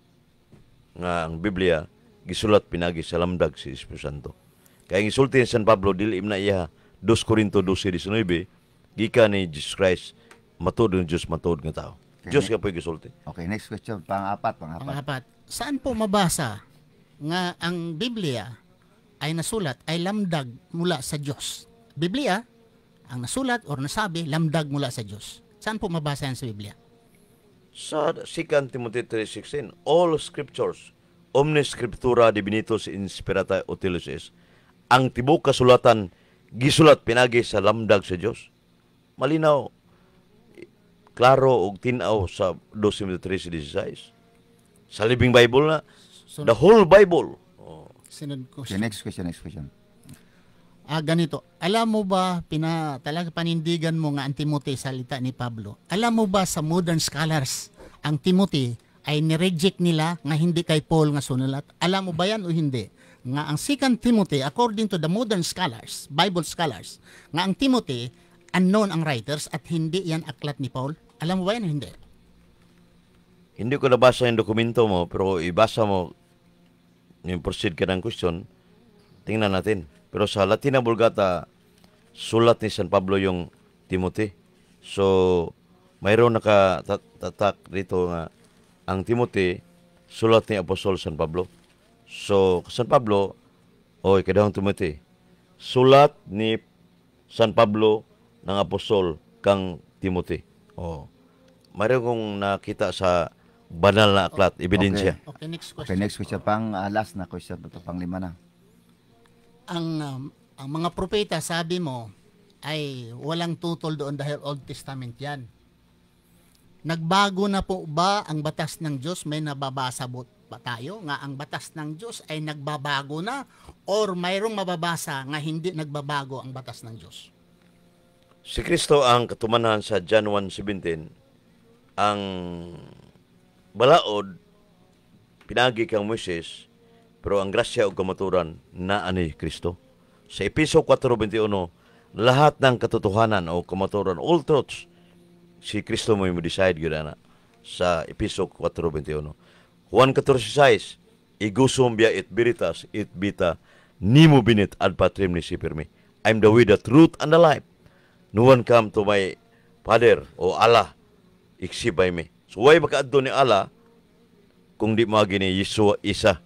nga ang Biblia gisulat pinagi sa lamdag si Espiritu Santo. Kaya ang isulti ni San Pablo dili na iya 2 Corinto 12:19, gikan ni Jesus Christ, matuod ng Diyos, matuod nga tao. Okay. Diyos ka po gisulti. Okay, next question. Pang-apat, pang-apat. Pangapat, saan po mabasa nga ang Biblia ay nasulat ay lamdag mula sa Diyos? Biblia, ang nasulat or nasabi, lamdag mula sa Diyos. Saan po mabasa yan sa Biblia? Sa 2 Timothy 3:16, all scriptures, omnis scriptura divinitus inspirata utilis est, ang tibuok kasulatan gisulat pinagi sa lamdag sa Dios. Malinaw, klaro og tin-aw sa 2 Timothy 3:16. Sa Living Bible na, So, the whole Bible. Oh. Sunod Okay, question. next question, next question. Ah, ganito. Alam mo ba, talaga panindigan mo nga ang Timothy salita ni Pablo. Alam mo ba sa modern scholars, ang Timothy ay nireject nila nga hindi kay Paul nga sunulat? Alam mo ba yan o hindi? Nga ang 2 Timothy, according to the modern scholars, Bible scholars, nga ang Timothy, unknown ang writers at hindi yan aklat ni Paul? Alam mo ba yan o hindi? Hindi ko nabasa yung dokumento mo, pero ibasa mo yung proceed ka ng question, tingnan natin. Pero sa Latina Vulgata, sulat ni San Pablo yung Timothy. So, mayroon nakatatak dito nga ang Timothy, sulat ni Apostol San Pablo. So, San Pablo, o ikadahong Timothy, sulat ni San Pablo ng Apostol kang Timothy. Oh. Mayroon kong nakita sa banal na aklat, ebidensya. Okay, next question. Okay, next question. Pang last na question to, pang lima na. Ang mga propeta, sabi mo, ay walang tutol doon dahil Old Testament yan. Nagbago na po ba ang batas ng Diyos? May nababasa ba tayo nga ang batas ng Diyos ay nagbabago na or mayroong mababasa nga hindi nagbabago ang batas ng Diyos? Si Kristo ang katumanan sa John 1:17, ang balaod pinagi kang Moises, pero ang grasya ug kamaturan naa ni Kristo. Sa Epeso 4:21, lahat ng katotohanan o kamaturan, all truths, si Kristo mo mo decide gyud ana sa Epeso 4:21. Juan 14:6, "Ego sum via et veritas et vita, nemo venit ad Patrem nisi per me." I'm the way, the truth, and the life. No one come to my Father o Allah except by me. So, way makaadto ni Allah kung di moagi ni Yeshua Isa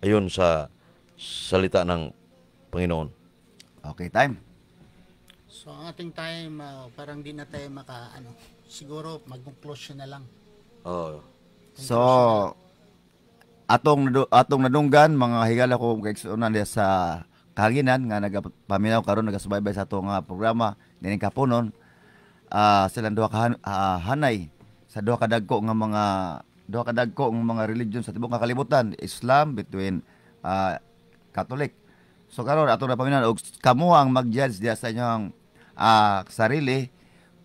ayon sa salita ng Panginoon. Okay, time. So ang ating time, parang di na tayo maka ano, siguro mag-conclusion na lang. Oh. So atong nadunggan, mga higala ko kaigsuonan diha sa kahanginan nga nagapaminaw karon, nagasubaybay sa atong programa nining kapunon, silang duha ka hanay sa duha ka dagko nga mga religion sa tibuok nga kalibutan, Islam between Catholic. So karon atong napaminaw og kamo ang mag-judge diha sa inyong sarili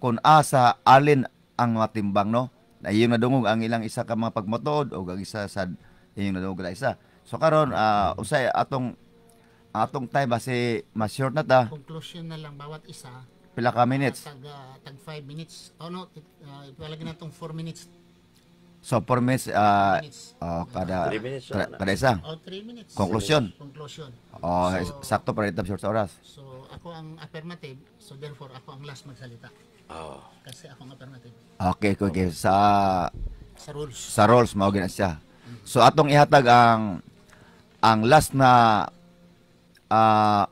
kung asa alin ang matimbang, no, na iyong nadungog ang ilang isa ka mga pagmatuod o ang isa sa iyong nadungog na isa. So karon, usay atong atong time basi mas short na ta. Conclusion na lang bawat isa. Pila ka minutes? Tag 5 minutes. Oh no, ipalagay na tong 4 minutes. So 4 minutes, minutes. Oh, kada 3 minutes na. Kada isa. Oh, 3 minutes. Conclusion. Conclusion. Oh, So, sakto para ito short sa oras. So ako ang affirmative, so therefore ako ang last magsalita. Oh. Kasi ako ang affirmative. Okay. Sa Sa rules. Sa roles mao gina siya. So atong ihatag ang last na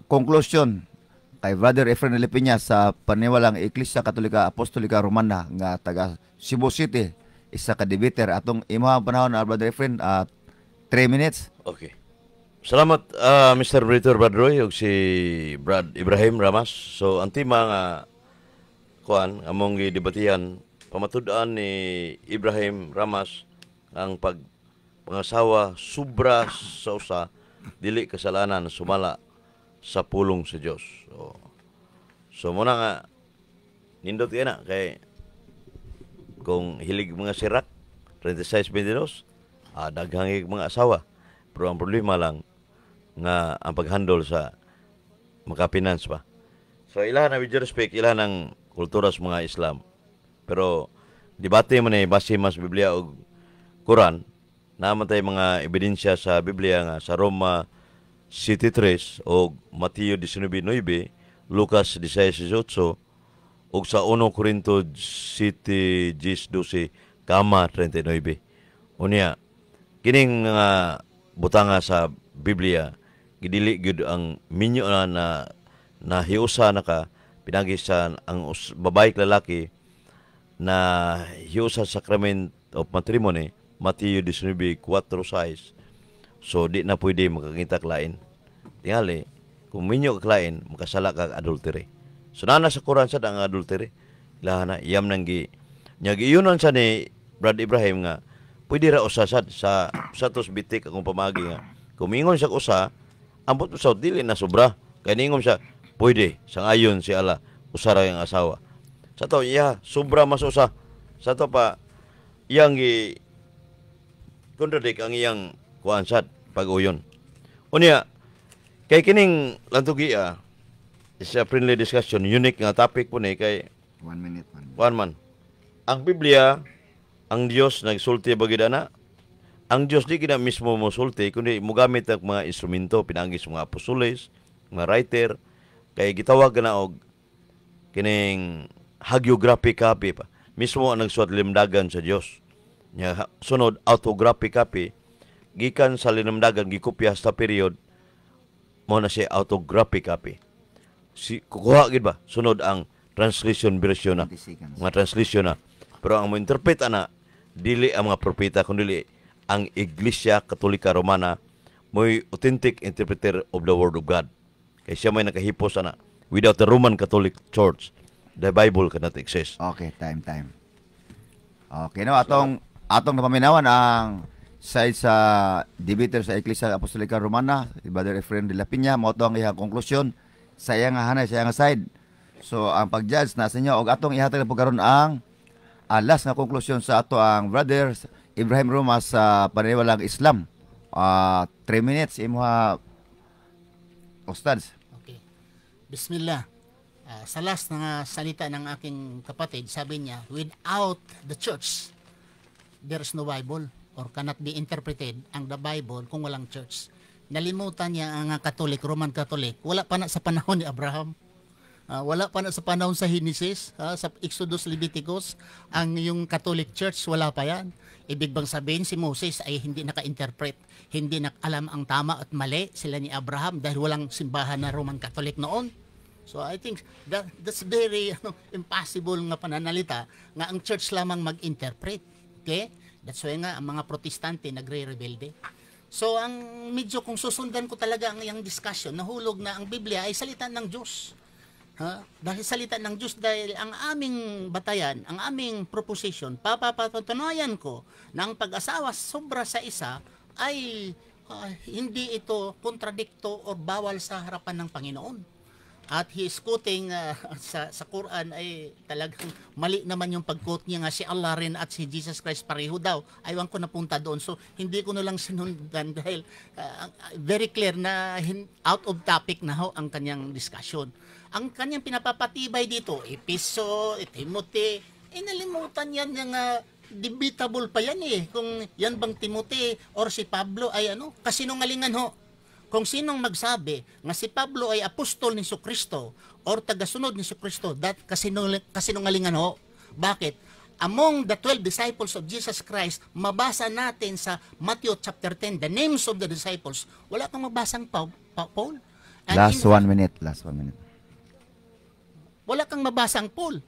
conclusion kay Brother Efren de Piña sa paniwalang Iglesia Katolika Apostolika Romana nga taga Cebu City, isa ka debater. Atong imuhang panahon na, Brother Efren, 3 minutes. Okay. Salamat, Mr. Brito Brad Roy ug si Brad Ibrahim Ramas. So ang tema nga kuan among gidebatihan, pamatud-an ni Ibrahim Ramas ang pag pangasawa sobra sa usa dili kasalanan sumala sa pulong sa Dios. So muna nga nindot kay na kay kung hilig mga Sirach 36:22, daghang mga asawa, pero ang problema lang nga ang paghandle sa maka-finance pa. So ilahan na, with respect, ilahan ang kultura sa mga Islam. Pero debate man eh base mas Biblia ug Quran, naman tayo mga ebidensya sa Biblia nga sa Roma 7:3 o Mateo 19:9, Lucas 16:18 ug sa 1 Corinto 7:12 kama 39. Unya kining nga butanga sa Biblia gidili gyud ang minyo na na nahiusa na ka pinagi sa ang babae ug lalaki na hiusa sa sacrament of matrimony, Mateo 19:4-6. So di na pwede makakita lain. Tingali kung minyo ka lain, makasala ka adultery. So nana sa Quran sad ang adultery, ilaha na iyam nang gi nya giiyonon sa ni Brad Ibrahim nga pwede ra usa sad sa tos bitik akong pamagi nga kung mingon siya usa, ambot mo sa dili na sobra kay ningon siya pwede sangayon si Allah usa ra yung asawa. Sa to iya sobra mas usa, sa to pa iyang gi contradict ang iyang kuan sad pag-uyon. Unya kay kining lantugia is a friendly discussion, unique nga topic po ni kay 1 minute. 1 minute. Kuan man. Ang Biblia, ang Dios nagsulti ba gid ana? Ang Dios di gid na mismo mosulti kundi mogamit ang mga instrumento pinaagi sa mga apostoles, mga writer, kay gitawag na og kining hagiographic copy pa. Mismo ang nagsuwat limdagan sa Dios. Nya sunod autographic copy gikan sa linamdagan gikopya sa period mo na siya autographic copy. Si kukuha gid ba sunod ang translation version na. Mga translation na. Pero ang mo-interpret ana dili ang mga propeta kundi ang Iglesia Katolika Romana mo'y authentic interpreter of the Word of God. Kay siya may nakahipos ana. Without the Roman Catholic Church, the Bible cannot exist. Okay, time, time. Okay, no, atong atong napaminawan ang side sa debater sa Iglesia Apostolika Romana, si Brother Efren de la Peña, mao to ang iyang konklusyon sa iyang hanay, sa iyang side. So, ang pag-judge na sa inyo, og atong ihatag na po karon ang last nga konklusyon sa ato ang brother Ibrahim Roma sa paniniwalang Islam. 3 minutes imuha, Ustads. Okay. Bismillah. Sa last na salita ng aking kapatid, sabi niya, without the church, there is no Bible or cannot be interpreted ang the Bible kung walang church. Nalimutan niya ang Catholic, Roman Catholic, wala pa na sa panahon ni Abraham. Wala pa na sa panahon sa Genesis, sa Exodus, Leviticus, ang yung Catholic Church, wala pa yan. Ibig bang sabihin si Moses ay hindi naka-interpret, hindi alam ang tama at mali sila ni Abraham dahil walang simbahan na Roman Catholic noon? So I think that's very impossible nga pananalita nga ang church lamang mag-interpret. Okay? That's why nga ang mga Protestante nagre-rebelde. So ang medyo kung susundan ko talaga ang iyang discussion, nahulog na ang Biblia ay salita ng Diyos. Ha? Dahil salita ng Diyos, dahil ang aming batayan, ang aming proposition, papapatunayan ko na ang pag-asawa sobra sa isa ay hindi ito kontradikto or bawal sa harapan ng Panginoon. At he is quoting sa Quran ay talagang mali naman yung pag-quote niya nga si Allah rin at si Jesus Christ pareho daw. Aywan ko napunta doon. So hindi ko na lang sinundan dahil very clear na out of topic na ho ang kanyang discussion. Ang kanyang pinapapatibay dito, Episo, Timothy, eh nalimutan yan yung debatable pa yan eh. Kung yan bang Timothy or si Pablo ay ano, kasinungalingan ho. Kung sinong magsabi nga si Pablo ay apostol ni Kristo or tagasunod ni Kristo, that kasinungalingan ho. Bakit? Among the 12 disciples of Jesus Christ, mabasa natin sa Matthew chapter 10, the names of the disciples. Wala kang mabasang Paul. And last 1 minute, last 1 minute. Wala kang mabasang Paul.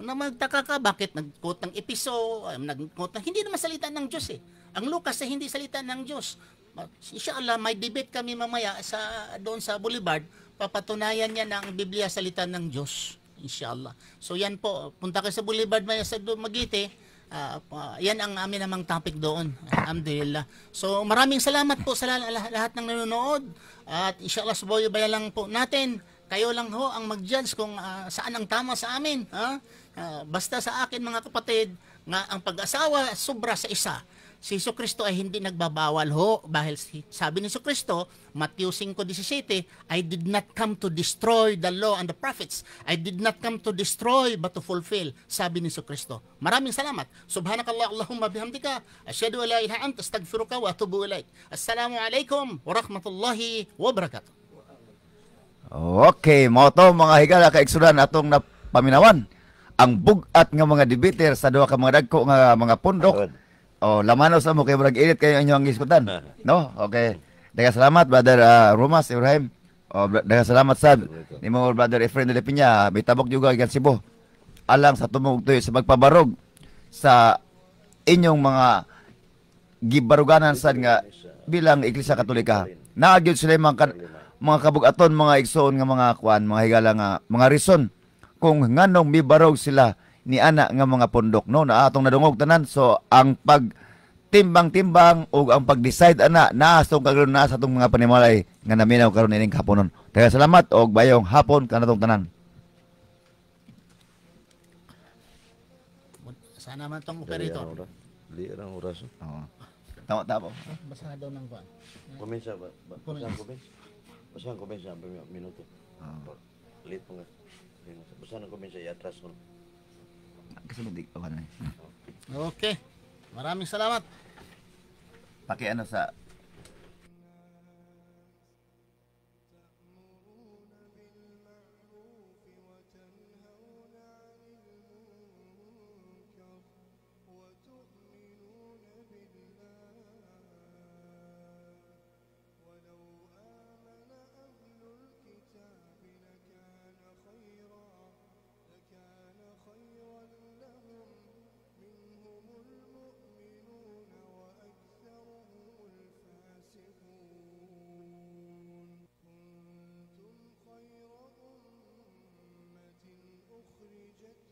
Na magtaka ka, bakit nag-quote ng Episo, nag-quote ng, hindi naman salita ng Diyos eh. Ang Lucas ay hindi salita ng Diyos. Inshallah, may debate kami mamaya sa doon sa Boulevard, papatunayan niya na ang Biblia salita ng Diyos. Inshallah. So yan po, punta kayo sa Boulevard maya sa Dumaguete. Yan ang amin namang topic doon. Alhamdulillah. So maraming salamat po sa lahat ng nanonood. At inshallah, subaybay lang po natin. Kayo lang ho ang mag-judge kung saan ang tama sa amin. Ha? Basta sa akin, mga kapatid, nga ang pag-asawa sobra sa isa, si Jesu Kristo ay hindi nagbabawal ho dahil sabi ni Jesu Kristo, Matthew 5:17, "I did not come to destroy the law and the prophets. I did not come to destroy but to fulfill," sabi ni Jesu Kristo. Maraming salamat. Subhanakallah Allahumma bihamdika, asyhadu an la ilaha anta, astaghfiruka wa atubu ilaik. Assalamu alaikum warahmatullahi wabarakatuh. Okay, mao to, mga higala kaigsuonan, atong napaminawan ang bug-at nga mga debater sa duha ka mga dagko nga mga pundok. Oh, lamanos na mo kay murag init kayo inyong gisgutan. No? Okay. Daghang salamat, Brother Romas Ibrahim. Oh, daghang salamat sad nimo, Brother Efren de la Peña, mitabok juga gikan Cebu. Alang sa tumong tuyo sa pagpabarog sa inyong mga gibaruganan sad nga bilang Iglesia Katolika. Naa gyud sila mga kabugaton, mga igsoon nga mga kuan, mga higala nga mga reason kung nganong mibarog sila ni ana nga mga pundok, no, na atong nadungog tanan. So ang pag timbang-timbang ug ang pag-decide ana naa sa karon, naa sa atong mga panimalay nga naminaw karon ining haponon. Daghang salamat og maayong hapon kanatong tanan. Sana man tong operator. Dili ang oras. Oo. Tama tama. Basa daw ng kuan. Kumensa ba? Basahan kumensa. Basahan kumensa minuto. Late pa nga. Basahan kumensa i-atras ko. Kasunod ikaw na. Okay. Maraming salamat. Pakiano sa أخرجت.